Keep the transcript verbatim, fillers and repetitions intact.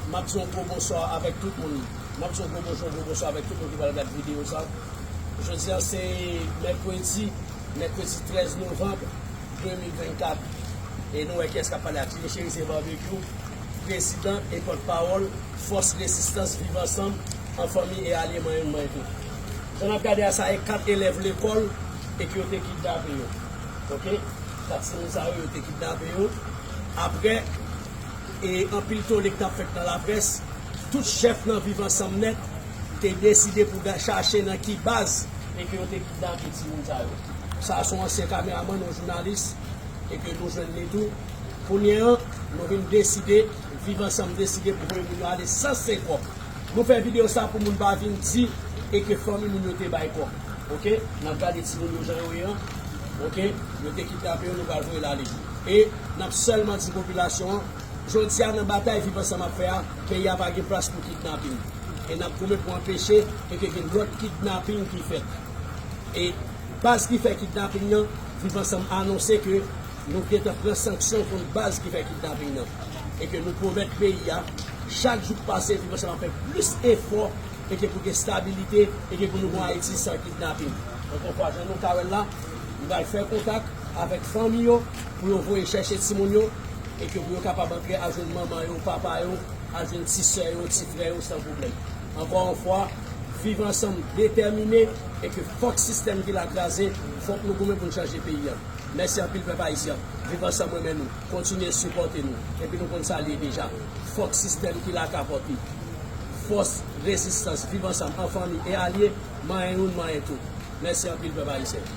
M ap di yon gwo bonswa avèk tout moun. M ap di yon gwo bonjou, yon gwo bonswa avèk tout moun ki pral gad videyo sa. Jodi a se mèkredi, mèkredi trèz novanm de mil vennkat. E nou wè kiyès k ap pale a. Tine Cheri se Barbecue, prezidan e pòtpawòl Fòs Rezistans Viv Ansanm, an fanmi e alye, manyen youn, manyen tout. Jan n ap gade a, sa e kat elèv lekòl e ke yo te kidnape yo. Oke? Kat timoun sa yo, yo te kidnape yo. Apre, e anpil tole k t ap fèt nan laprès, tout chèf nan Viv Ansanm Nèt te deside pou ga-, chache nan ki baz e ke yo te kidnape timoun sa yo. Sa a se yon ansyen kameramann, yon jounalis, e ke nou jwenn li tou. Kounye a, nou vin deside, Viv Ansanm deside pou voye moun yo ale san senkòb. Nou fè videyo sa pou moun pa vin di e ke fanmi moun yo te bay kòb. Oke? N ap gade timoun yo jan yo ye an. Oke? Yo te kidnape yo, nou pral voye l ale. E n ap sèlman di popilasyon an, jodi a nan batay Viv Ansanm ap fè a, peyi a pa gen plas pou kidnaping. E n ap goumen pou anpeche e ke gen lòt kidnaping ki fèt. E baz ki fè kidnaping nan, Viv Ansanm anonse ke nou gentan pran sanksyon kont baz ki fè kidnaping nan. E ke nou pwomèt peyi a, chak jou k pase, Viv Ansanm ap fè plis efò e ke pou gen stabilite e ke pou nou gen Ayiti san kidnaping. Ankò fwa, jan nou ka wè l la, nou pral fè kontak avèk fanmi yo pou yo voye chèche timoun yo e ke pou yo kapab antre al jwenn manman yo, papa yo, al jwenn ti sè yo, ti frè yo san pwoblèm. Ankò yon fwa, Viv Ansanm detèmine e ke fòk sistèm ki la kraze, fòk nou goumen pou n chanje peyi a. Mèsi anpil pèp ayisyen. Viv Ansanm renmen nou. Kontinye sipòte nou. Epi nou konn sa l ye deja. Fòk sistèm ki la kapòte. Fòs Rezistans Viv Ansanm an fanmi e alye, manyen youn, manyen tout. Mèsi anpil pèp ayisyen.